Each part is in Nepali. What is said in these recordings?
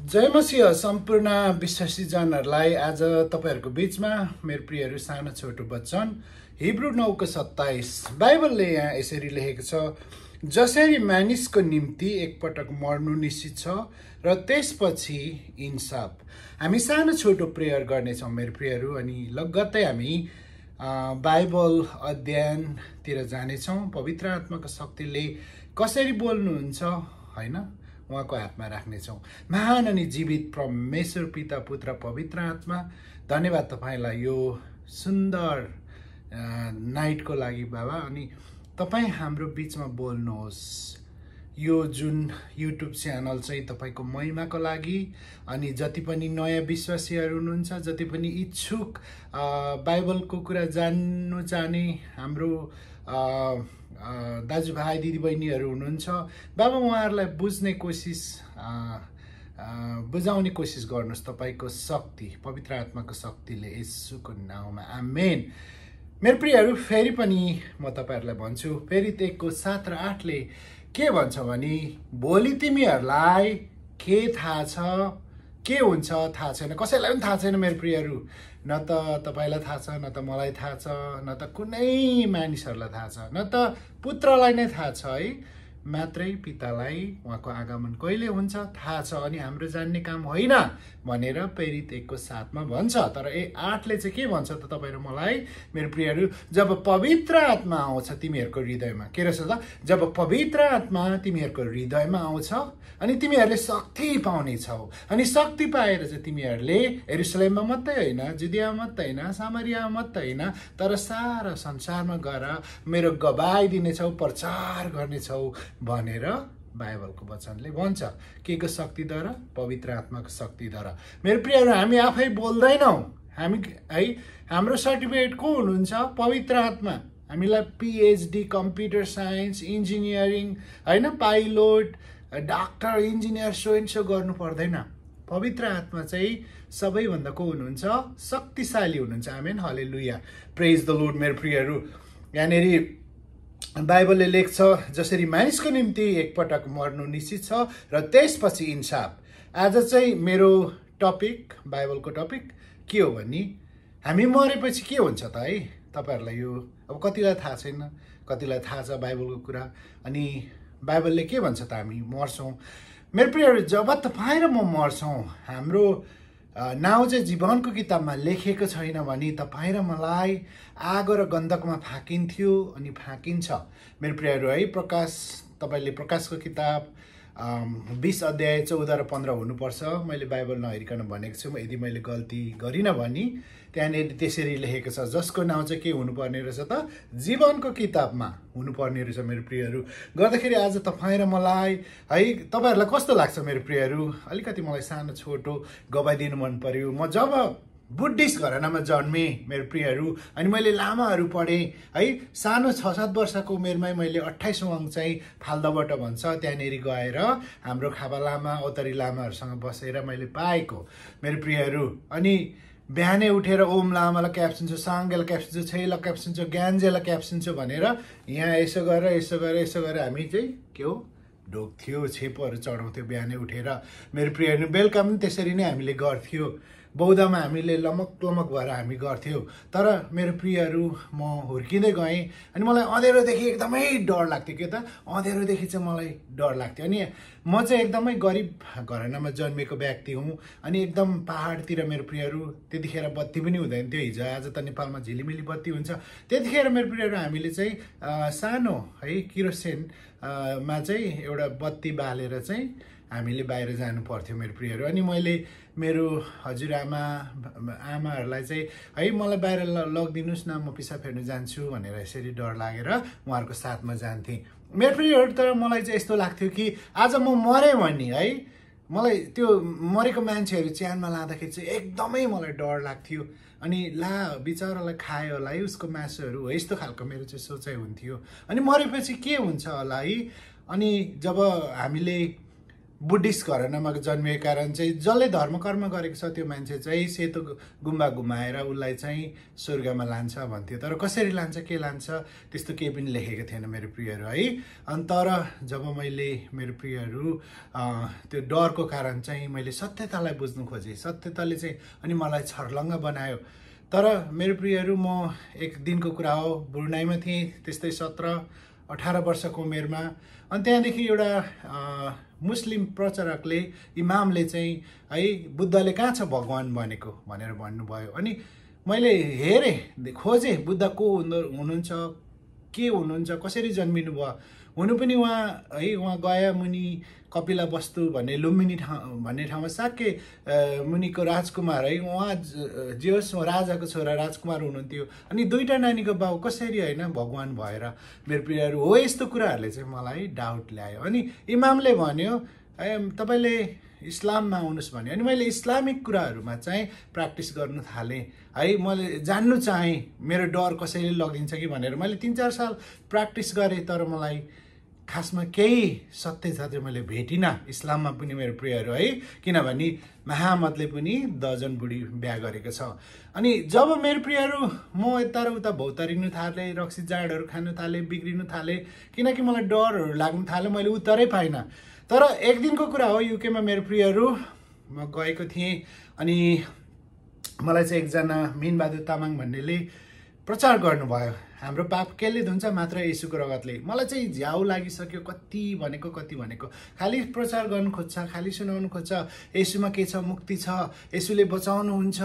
जय मसीह सम्पूर्ण विश्वासीजनहरूलाई आज तपाईहरूको बीचमा मेरो प्रियहरू सानो छोटो वचन हिब्रू 9:27 बाइबलले यहाँ यसरी लेखेको छ, जसरी मानिसको निम्ति एकपटक मर्नु निश्चित छ र त्यसपछि इन्साफ। हामी सानो छोटो प्रेयर गर्नेछौँ मेरो प्रियहरू, अनि लगत्तै हामी बाइबल अध्ययनतिर जानेछौँ। पवित्र आत्माको शक्तिले कसरी बोल्नुहुन्छ हैन, उहाँको हातमा राख्नेछौँ। महान अनि जीवित परमेश्वर पिता पुत्र पवित्र आत्मा, धन्यवाद तपाईँलाई यो सुन्दर नाइटको लागि बाबा। अनि तपाईँ हाम्रो बिचमा बोल्नुहोस्। यो जुन युट्युब च्यानल चाहिँ तपाईँको महिमाको लागि, अनि जति पनि नयाँ विश्वासीहरू हुनुहुन्छ, जति पनि इच्छुक बाइबलको कुरा जान्नु चाहने हाम्रो दाजुभाइ दिदीबहिनीहरू हुनुहुन्छ बाबा, उहाँहरूलाई बुझाउने कोसिस गर्नुहोस् तपाईँको शक्ति, पवित्र आत्माको शक्तिले, येशूको नाउँमा आमेन। मेरो प्रियहरू, फेरि पनि म तपाईँहरूलाई भन्छु, फेरि 1:7 र 8ले के भन्छ भने, भोलि तिमीहरूलाई के थाहा छ, के हुन्छ थाहा छैन। कसैलाई पनि थाहा छैन मेरो प्रियहरू, न त तपाईँलाई थाहा छ, न त मलाई थाहा छ, न त कुनै मानिसहरूलाई थाहा छ, न त पुत्रलाई नै थाहा छ है, मात्रै पितालाई उहाँको आगमन कहिले हुन्छ थाहा छ। अनि हाम्रो जान्ने काम होइन भनेर प्रेरित 1:7 भन्छ। तर 8ले चाहिँ के भन्छ त तपाईँ र मलाई मेरो प्रियहरू, जब पवित्र आत्मा आउँछ तिमीहरूको हृदयमा, के रहेछ त, जब पवित्र आत्मा तिमीहरूको हृदयमा आउँछ अनि तिमीहरूले शक्ति पाउनेछौ। अनि शक्ति पाएर चाहिँ तिमीहरूले यरुशलेममा मात्रै होइन, जुदियामा मात्रै होइन, सामरियामा मात्रै होइन, तर सारा संसारमा गएर मेरो गवाही दिनेछौ, प्रचार गर्नेछौ भनेर बाइबलको वचनले भन्छ। के को शक्तिद्वारा? पवित्र आत्माको शक्तिद्वारा। मेरो प्रियहरू, हामी आफै बोल्दैनौँ, हामी है, हाम्रो सर्टिफिकेट को हुनुहुन्छ? पवित्र आत्मा। हामीलाई PhD कम्प्युटर साइन्स, इन्जिनियरिङ होइन, पाइलोट, डाक्टर, इन्जिनियर सो गर्नु पर्दैन। पवित्र आत्मा चाहिँ सबैभन्दा को हुनुहुन्छ? शक्तिशाली हुनुहुन्छ। आमेन, हालेलुया, प्रेज द लर्ड। मेरो प्रियहरू, यहाँनिर बाइबलले लेख्छ, जसरी मानिसको निम्ति एकपटक मर्नु निश्चित छ र त्यसपछि इन्साफ। आज चाहिँ मेरो टपिक, बाइबलको टपिक के हो भने, हामी मरेपछि के हुन्छ त है। तपाईँहरूलाई यो अब कतिलाई थाहा छैन, कतिलाई थाहा छ बाइबलको कुरा। अनि बाइबलले के भन्छ त, हामी मर्छौँ। मेरो प्रियहरू, जब तपाईँ र म मर्छौँ, हाम्रो नाउँ चाहिँ जीवनको किताबमा लेखेको छैन भने तपाईँ र मलाई आगो र गन्धकमा फ्याँकिन्थ्यो अनि फ्याँकिन्छ। मेरो प्रियहरू है, तपाईँले प्रकाशको किताब 20 अध्याय 14 र 15 हुनुपर्छ। मैले बाइबल नहेरिकन भनेको छु, यदि मैले गल्ती गरिनँ भने त्यहाँनिर त्यसरी लेखेको छ, जसको नाउँ चाहिँ के हुनुपर्ने रहेछ त, जीवनको किताबमा हुनुपर्ने रहेछ। मेरो प्रियहरू, गर्दाखेरि आज तपाईँ र मलाई है, तपाईँहरूलाई कस्तो लाग्छ मेरो प्रियहरू? अलिकति मलाई सानो छोटो गवाई दिनु मन पर्यो। म जब बुद्धिस्ट घरानामा जन्मेँ मेरो प्रियहरू, अनि मैले लामाहरू पढेँ है, सानो 6-7 वर्षको उमेरमै मैले 28औं अङ्क चाहिँ फाल्दाबाट भन्छ त्यहाँनिर गएर हाम्रो खाबा लामा, औतरी लामाहरूसँग बसेर मैले पाएको मेरो प्रियहरू। अनि बिहानै उठेर ओम लामालाई क्याप्सुन्छु, साङ्गेलाई क्याप्सुन्छु, छैला क्याप्सुन्छु, ज्ञानजेलाई क्याप्सुन्छु भनेर यहाँ यसो गरेर हामी चाहिँ के हो ढोक्थ्यो, छेपोहरू चढाउँथ्यो बिहानै उठेर। मेरो प्रियहरू, बेलुका पनि त्यसरी नै हामीले गर्थ्यो। बौद्धमा हामीले लमक भएर हामी गर्थ्यौँ। तर मेरो प्रियहरू, म हुर्किँदै गएँ अनि मलाई अँध्यारोदेखि एकदमै डर लाग्थ्यो। के त, अँध्यारोदेखि चाहिँ मलाई डर लाग्थ्यो। अनि म चाहिँ एकदमै गरिब घरानामा जन्मेको व्यक्ति हुँ। अनि एकदम पहाडतिर मेरो प्रियहरू, त्यतिखेर बत्ती पनि हुँदैन थियो। हिजो आज त नेपालमा झिलिमिली बत्ती हुन्छ। त्यतिखेर मेरो प्रियहरू, हामीले चाहिँ सानो है किरोसिन मा चाहिँ एउटा बत्ती बालेर चाहिँ हामीले बाहिर जानु पर्थ्यो मेरो प्रियहरू। अनि मैले मेरो हजुरआमाहरूलाई चाहिँ है, मलाई बाहिर लगिदिनुहोस् न, म पिसाब फेर्नु जान्छु भनेर यसरी डर लागेर उहाँहरूको साथमा जान्थेँ मेरो प्रियहरू। तर मलाई चाहिँ यस्तो लाग्थ्यो कि आज म मरेँ भने है, मलाई त्यो मरेको मान्छेहरू च्यानमा लाँदाखेरि चाहिँ एकदमै मलाई डर लाग्थ्यो। अनि ला बिचरालाई खायो होला है उसको मासुहरू, हो यस्तो खालको मेरो चाहिँ सोचाइ हुन्थ्यो। अनि मरेपछि के हुन्छ होला है। अनि जब हामीले बुद्धिस्ट घरानामा जन्मिएको कारण चाहिँ जसले धर्म कर्म गरेको छ त्यो मान्छे चाहिँ सेतो गुम्बा घुमाएर उसलाई चाहिँ स्वर्गमा लान्छ भन्थ्यो। तर कसरी लान्छ के लान्छ त्यस्तो केही पनि लेखेको थिएन मेरो प्रियहरू है। अनि तर जब मैले मेरो प्रियहरू त्यो डरको कारण चाहिँ मैले सत्यतालाई बुझ्नु खोजेँ, सत्यताले चाहिँ अनि मलाई छर्लङ्ग बनायो। तर मेरो प्रियहरू म एक दिनको कुरा हो, ब्रुनाईमा थिएँ त्यस्तै 17-18 वर्षको उमेरमा। अनि त्यहाँदेखि एउटा मुस्लिम प्रचारकले इमामले चाहिँ है बुद्धले कहाँ छ भगवान बनेको भनेर भन्नुभयो। अनि मैले हेरेँ खोजेँ बुद्ध को हुनुहुन्छ, के हुनुहुन्छ, कसरी जन्मिनु भयो। हुनु पनि उहाँ है उहाँ गया मुनि कपिला वस्तु भन्ने लुम्बिनी भन्ने ठाउँमा साक्य मुनिको राजकुमार है उहाँ जे होस् राजाको छोरा राजकुमार हुनुहुन्थ्यो। अनि दुईटा नानीको बाउ कसरी होइन भगवान भएर। मेरो प्रियहरू हो यस्तो कुराहरूले चाहिँ मलाई डाउट ल्यायो। अनि इमामले भन्यो तपाईँले इस्लाममा आउनुहोस् भन्यो। अनि मैले इस्लामिक कुराहरूमा चाहिँ प्र्याक्टिस गर्नु थालेँ है। मैले जान्नु चाहेँ मेरो डर कसैले लगिन्छ कि भनेर मैले 3-4 साल प्र्याक्टिस गरेँ। तर मलाई खासमा केही सत्य चाहिँ मैले भेटिनँ इस्लाममा पनि मेरो प्रियहरू है। किनभने महामतले पनि 10 जन बुढी बिहा गरेको छ। अनि जब मेरो प्रियहरू म यता र उता भौतारिनु थालेँ, रक्सी जाँडहरू खानु थालेँ, बिग्रिनु थालेँ, किनकि मलाई डरहरू लाग्नु थाल्यो, मैले उत्तरै पाइनँ। तर एक दिनको कुरा हो, युकेमा मेरो प्रियहरू म गएको थिएँ। अनि मलाई चाहिँ एकजना मिनबहादुर तामाङ भन्नेले प्रचार गर्नुभयो, हाम्रो पाप केले धुन्छ मात्र येशूको रगतले। मलाई चाहिँ झ्याउ लागिसक्यो, कति भनेको खालि प्रचार गर्नु खोज्छ, खालि सुनाउनु खोज्छ, येशूमा के छ, मुक्ति छ, येशूले बचाउनुहुन्छ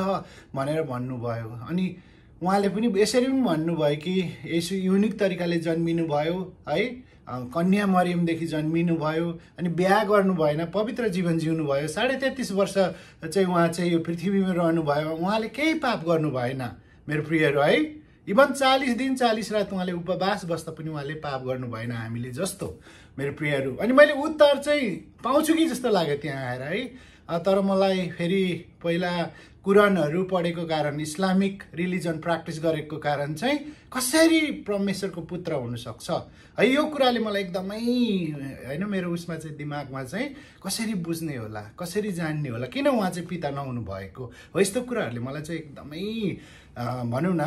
भनेर भन्नुभयो। अनि उहाँले पनि यसरी पनि भन्नुभयो कि येशू युनिक तरिकाले जन्मिनु भयो है, कन्या मरियमदेखि जन्मिनु भयो, अनि बिहा गर्नु भएन, पवित्र जीवन जिउनु भयो, 33.5 वर्ष चाहिँ उहाँ चाहिँ यो पृथ्वीमा रहनु भयो, उहाँले केही पाप गर्नु भएन मेरो प्रियहरू है। इभन 40 दिन 40 रात उहाँले उपवास बस्दा पनि उहाँले पाप गर्नु भएन हामीले जस्तो मेरो प्रियहरू। अनि मैले उत्तर चाहिँ पाउँछु कि जस्तो लाग्यो त्यहाँ आएर है। तर मलाई फेरि पहिला कुरानहरू पढेको कारण, इस्लामिक रिलिजन प्र्याक्टिस गरेको कारण चाहिँ कसरी परमेश्वरको पुत्र हुनसक्छ है, यो कुराले मलाई एकदमै होइन मेरो उसमा चाहिँ दिमागमा चाहिँ कसरी बुझ्ने होला, कसरी जान्ने होला, किन उहाँ चाहिँ पिता नहुनु भएको हो, यस्तो कुराहरूले मलाई चाहिँ एकदमै भनौँ न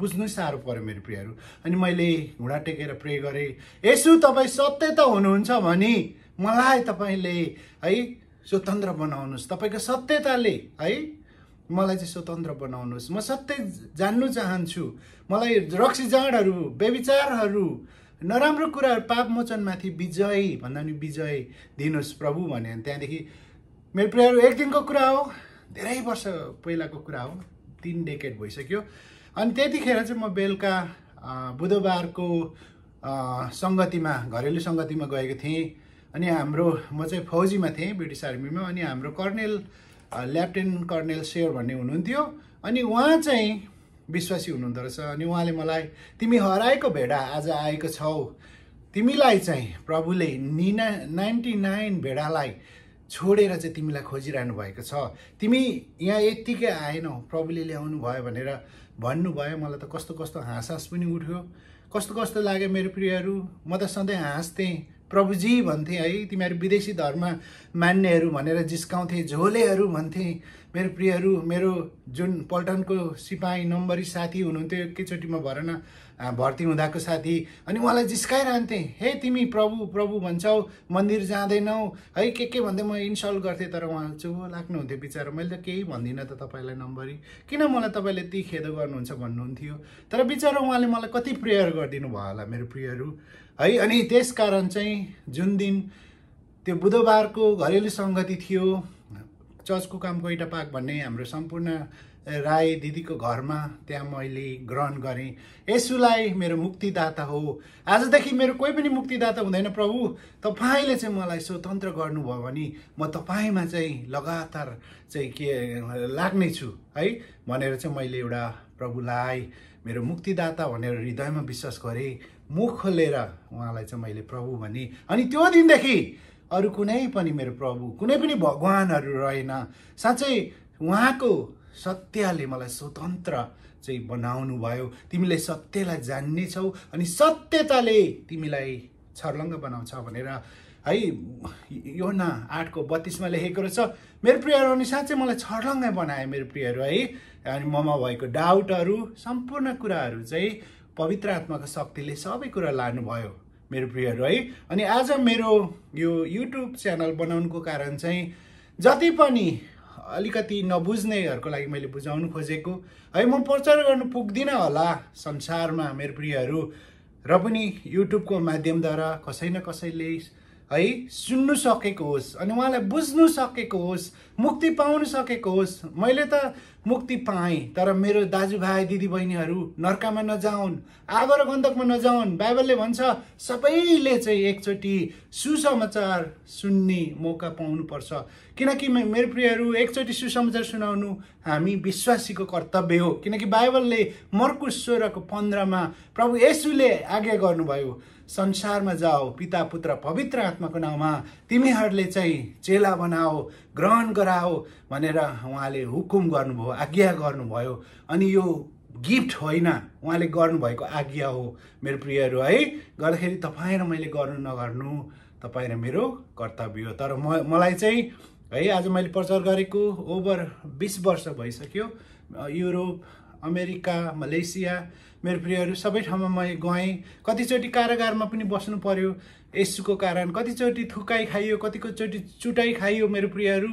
बुझ्नु साह्रो पर्यो मेरो प्रियहरू। अनि मैले घुँडा टेकेर प्रे गरेँ, येशू तपाईँ सत्य त हुनुहुन्छ भने मलाई तपाईँले है स्वतन्त्र बनाउनुहोस्, तपाईँको सत्यताले है मलाई चाहिँ स्वतन्त्र बनाउनुहोस्, म सत्य जान्नु चाहन्छु, मलाई रक्सी जाँडहरू, व्यभिचारहरू, नराम्रो कुराहरू, पाप मोचनमाथि विजय भन्दा पनि विजय दिनुहोस् प्रभु भने। त्यहाँदेखि मेरो प्रियहरू एक दिनको कुरा हो, धेरै वर्ष पहिलाको कुरा हो, 3 डेकेड भइसक्यो। अनि त्यतिखेर चाहिँ म बेलुका बुधबारको सङ्गतिमा, घरेलु सङ्गतिमा गएको थिएँ। अनि हाम्रो म चाहिँ फौजीमा थिएँ ब्रिटिस आर्मीमा। अनि हाम्रो कर्नेल लेफ्टेनेन्ट कर्नेल शेर भन्ने हुनुहुन्थ्यो। अनि उहाँ चाहिँ विश्वासी हुनुहुँदो रहेछ। अनि उहाँले मलाई तिमी हराएको भेडा आज आएको छौ, तिमीलाई चाहिँ प्रभुले 99 भेडालाई छोडेर चाहिँ तिमीलाई खोजिरहनु भएको छ, तिमी यहाँ यत्तिकै आएनौ, प्रभुले ल्याउनु भयो भनेर भन्नुभयो। मलाई त कस्तो हाँस पनि उठ्यो, कस्तो लाग्यो मेरो प्रियहरू। म त सधैँ हाँस्थेँ, प्रभुजी भन्थे है, तिमीहरू विदेशी धर्म मान्नेहरू भनेर जिस्काउँथे, झोलेहरू भन्थे मेरो प्रियहरू। मेरो जुन पल्टनको सिपाही नम्बरी साथी हुनुहुन्थ्यो एकैचोटिमा भर्ती हुँदाको साथी, अनि उहाँलाई जिस्काइरहन्थे, हे तिमी प्रभु भन्छौ, मन्दिर जाँदैनौ है, के भन्दै म इन्सल्ट गर्थेँ। तर उहाँ चुप लाग्नुहुन्थ्यो बिचरा। मैले त केही भन्दिनँ त तपाईँलाई नम्बरी, किन मलाई तपाईँले ती खेदो गर्नुहुन्छ भन्नुहुन्थ्यो। तर बिचरा उहाँले मलाई कति प्रेयर गरिदिनु भयो होला मेरो प्रियहरू है। अनि त्यस कारण चाहिँ जुन दिन त्यो बुधबारको घरेलु सङ्गति थियो, चर्चको काम कोइटा पार्क भन्ने हाम्रो सम्पूर्ण राई दिदीको घरमा, त्यहाँ मैले ग्रहण गरेँ येशूलाई मेरो मुक्तिदाता हो। आजदेखि मेरो कोही पनि मुक्तिदाता हुँदैन प्रभु, तपाईँले चाहिँ मलाई स्वतन्त्र गर्नुभयो भने म तपाईँमा चाहिँ लगातार चाहिँ के लाग्ने छु है भनेर चाहिँ मैले एउटा प्रभुलाई मेरो मुक्तिदाता भनेर हृदयमा विश्वास गरेँ, मुख खोलेर उहाँलाई चाहिँ मैले प्रभु भने। अनि त्यो दिनदेखि अरू कुनै पनि मेरो प्रभु, कुनै पनि भगवानहरू रहेन। साँच्चै उहाँको सत्यले मलाई स्वतन्त्र चाहिँ बनाउनु भयो। तिमीले सत्यलाई जान्नेछौ अनि सत्यताले तिमीलाई छर्लङ्ग बनाउँछ भनेर है योहन्ना 8:32 लेखेको रहेछ। मेरो प्रियहरू अनि साँच्चै मलाई छर्लङ्गै बनाए मेरो प्रियहरू है। अनि ममा भएको डाउटहरू सम्पूर्ण कुराहरू चाहिँ पवित्र आत्माको शक्तिले सबै कुरा लानुभयो मेरो प्रियहरू है। अनि आज मेरो यो युट्युब च्यानल बनाउनुको कारण चाहिँ जति पनि अलिकति नबुझ्नेहरूको लागि मैले बुझाउनु खोजेको है। म प्रचार गर्नु पुग्दिनँ होला संसारमा मेरो प्रियहरू, र पनि युट्युबको माध्यमद्वारा कसै न कसैले है सुन्नु सकेको होस् अनि उहाँलाई बुझ्नु सकेको होस्, मुक्ति पाउनु सकेको होस्। मैले त मुक्ति पाएँ, तर मेरो दाजुभाइ दिदीबहिनीहरू नर्कमा नजाउन्, आगो र गन्धकमा नजाउन्। बाइबलले भन्छ सबैले चाहिँ एकचोटि सुसमाचार सुन्ने मौका पाउनुपर्छ, किनकि मेरो प्रियहरू एकचोटि सुसमाचार सुनाउनु हामी विश्वासीको कर्तव्य हो। किनकि बाइबलले मर्कुस 16:15 प्रभु येशूले आज्ञा गर्नुभयो, संसारमा जाओ, पिता पुत्र पवित्र आत्माको नाउँमा तिमीहरूले चाहिँ चेला बनाओ, ग्रहण गराओ भनेर उहाँले हुकुम गर्नुभयो, आज्ञा गर्नुभयो। अनि यो गिफ्ट होइन, उहाँले गर्नुभएको आज्ञा हो मेरो प्रियहरू है। गर्दाखेरि तपाईँ र मैले गर्नु नगर्नु तपाईँ र मेरो कर्तव्य हो। तर मलाई चाहिँ है आज मैले प्रचार गरेको ओभर 20 वर्ष भइसक्यो। युरोप, अमेरिका, मलेसिया मेरो प्रियहरू सबै ठाउँमा म गएँ। कतिचोटि कारागारमा पनि बस्नु पर्यो यसुको कारण, कतिचोटि थुकाइ खाइयो, कतिचोटि चुटाइ खाइयो मेरो प्रियहरू।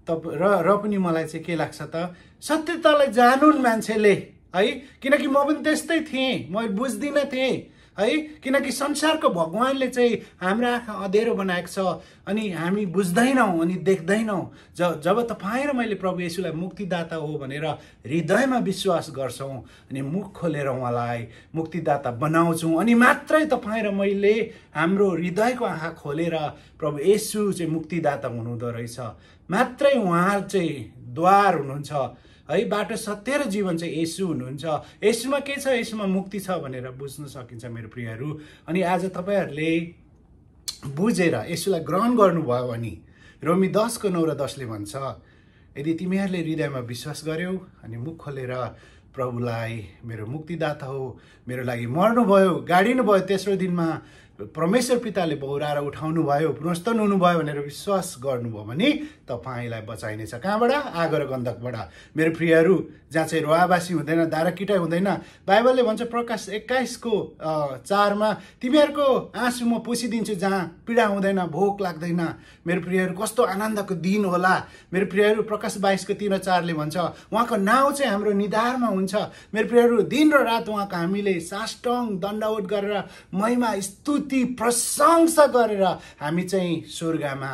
र पनि मलाई चाहिँ के लाग्छ त, सत्यतालाई जानुन् मान्छेले है। किनकि म पनि त्यस्तै थिएँ, म बुझ्दिनँ थिएँ है। किनकि संसारको भगवानले चाहिँ हाम्रो आँखा अँधेरो बनाएको छ अनि हामी बुझ्दैनौँ अनि देख्दैनौँ। जब तपाईँ र मैले प्रभु येशूलाई मुक्तिदाता हो भनेर हृदयमा विश्वास गर्छौँ अनि मुख खोलेर उहाँलाई मुक्तिदाता बनाउँछौँ, अनि मात्रै तपाईँ र मैले हाम्रो हृदयको आँखा खोलेर प्रभु येशू चाहिँ मुक्तिदाता हुनुहुँदो रहेछ। मात्रै उहाँ चाहिँ द्वार हुनुहुन्छ है, बाटो सत्य र जीवन चाहिँ येशू हुनुहुन्छ। येशूमा के छ, येशूमा मुक्ति छ भनेर बुझ्न सकिन्छ मेरो प्रियहरू। अनि आज तपाईँहरूले बुझेर येशूलाई ग्रहण गर्नुभयो भने रोमी 10:9 र 10 भन्छ, यदि तिमीहरूले हृदयमा विश्वास गर्यौ अनि मुख खोलेर प्रभुलाई मेरो मुक्तिदाता हो, मेरो लागि मर्नुभयो, गाडिनु भयो, तेस्रो दिनमा परमेश्वर पिताले बहुराएर उठाउनु भयो, पुनरुत्थान हुनुभयो भनेर विश्वास गर्नुभयो भने तपाईँलाई बचाइनेछ। कहाँबाट? आगो र गन्धकबाट मेरो प्रियहरू, जहाँ चाहिँ रुवाबासी हुँदैन, दाराकिटाइ हुँदैन। बाइबलले भन्छ प्रकाश 21:4 तिमीहरूको आँसु म पुछिदिन्छु, जहाँ पीडा हुँदैन, भोक लाग्दैन। मेरो प्रियहरू कस्तो आनन्दको दिन होला मेरो प्रियहरू। प्रकाश 22:3-4 भन्छ उहाँको नाउँ चाहिँ हाम्रो निधारमा हुन्छ मेरो प्रियहरू। दिन र रात उहाँको हामीले साष्टाङ्ग दण्डवत गरेर महिमा स्तुति प्रशंसा गरेर हामी चाहिँ स्वर्गमा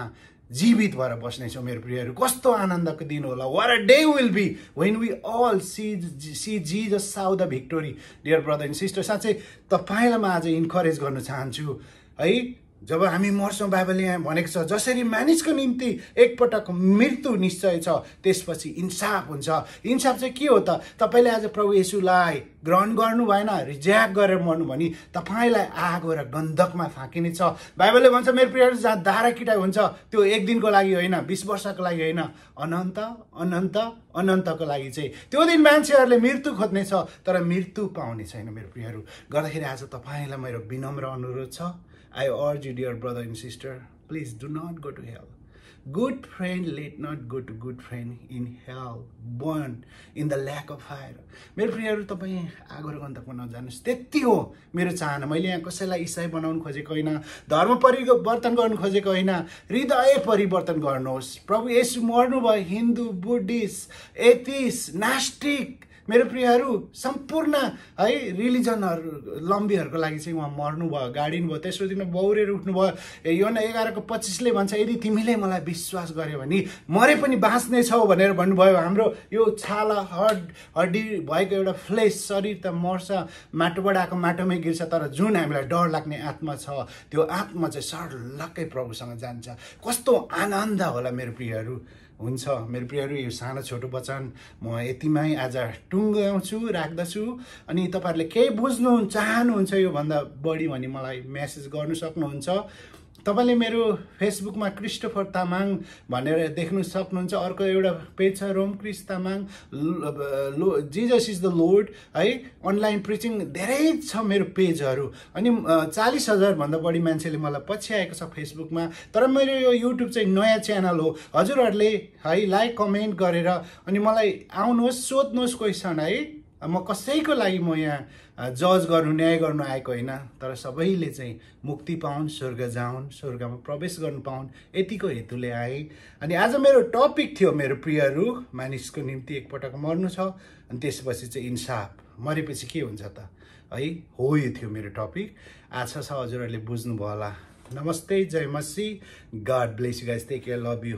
जीवित भएर बस्नेछौँ मेरो प्रियहरू। कस्तो आनन्दको दिन होला। What a day will be when we all see Jesus shout the victory. Dear brother and sister, साँच्चै तपाईँलाई म आज इन्करेज गर्न चाहन्छु है। जब हामी मर्छौँ, बाइबलले यहाँ भनेको छ जसरी मानिसको निम्ति एकपटक मृत्यु निश्चय छ, त्यसपछि इन्साफ हुन्छ। इन्साफ चाहिँ के हो त? तपाईँले आज प्रभु येशूलाई ग्रहण गर्नु भएन, रिजेक्ट गरेर मर्नु भने तपाईँलाई आगो र गन्धकमा फ्याँकिने छ। बाइबलले भन्छ मेरो प्रियहरू, जहाँ दाराकिटाइ हुन्छ त्यो एक दिनको लागि होइन, 20 वर्षको लागि होइन, अनन्त अनन्त अनन्तको लागि चाहिँ त्यो दिन मान्छेहरूले मृत्यु खोज्ने छ तर मृत्यु पाउने छैन मेरो प्रियहरू। गर्दाखेरि आज तपाईँलाई मेरो विनम्र अनुरोध छ, I urge you, dear brother and sister, please do not go to hell. Good friend, let not go to good friend in hell, burn in the lake of fire. मेरो प्रियहरू, तपाईँ आगो र गन्धकमा नजानुहोस्, त्यति हो मेरो चाहना। मैले यहाँ कसैलाई इसाई बनाउनु खोजेको होइन, धर्म परिवर्तन गर्नु खोजेको होइन, हृदय परिवर्तन गर्नुहोस्। प्रभु येशू मर्नुभयो, हिन्दू, बुद्धिस्ट, एथिस्ट, नास्टिक मेरो प्रियहरू सम्पूर्ण है रिलिजनहरू लम्बीहरूको लागि चाहिँ उहाँ मर्नुभयो, गाडिनु भयो, तेस्रो दिनमा बौरेर उठ्नुभयो। योहन्ना 11:25 भन्छ यदि तिमीले मलाई विश्वास गर्यो भने मरे पनि बाँच्ने छौ भनेर भन्नुभयो। हाम्रो यो छाला हड्डी भएको एउटा फ्लेस शरीर त मर्छ, माटोबाट आएको माटोमै गिर्छ, तर जुन हामीलाई डर लाग्ने आत्मा छ त्यो आत्मा चाहिँ सर्लक्कै प्रभुसँग जान्छ। कस्तो आनन्द होला मेरो प्रियहरू। हुन्छ मेरो प्रियहरू, यो सानो छोटो वचन म यतिमै आज टुङ्ग्याउँछु, राख्दछु। अनि तपाईँहरूले केही बुझ्नु चाहनुहुन्छ योभन्दा बढी भने मलाई मेसेज गर्नु सक्नुहुन्छ। तपाईले मेरो फेसबुकमा क्रिस्टोफर तामाङ भनेर देख्नु सक्नुहुन्छ। अर्को एउटा पेज छ Rom Chris Tamang, Jesus is the Lord है, अनलाइन प्रिचिङ, धेरै छ मेरो पेजहरू। अनि 40,000 भन्दा बढी मान्छेले मलाई पछ्याएको छ फेसबुकमा। तर मेरो यो युट्युब चाहिँ नयाँ च्यानल हो। हजुरहरूले है लाइक कमेन्ट गरेर अनि मलाई आउनुहोस्, सोध्नुहोस् क्वेसन है। म कसैको लागि म यहाँ जज गर्नु, न्याय गर्नु आएको होइन, तर सबैले चाहिँ मुक्ति पाउन्, स्वर्ग जाउन्, स्वर्गमा प्रवेश गर्नु पाउन्, यतिको हेतुले आए। अनि आज मेरो टपिक थियो मेरो प्रियहरू, मानिसको निम्ति एकपटक मर्नु छ अनि त्यसपछि चाहिँ इन्साफ, मरेपछि के हुन्छ त है। हो यो थियो मेरो टपिक। आशा छ हजुरहरूले बुझ्नुभयो होला। नमस्ते, जय मसी, God bless you guys, take care, love you.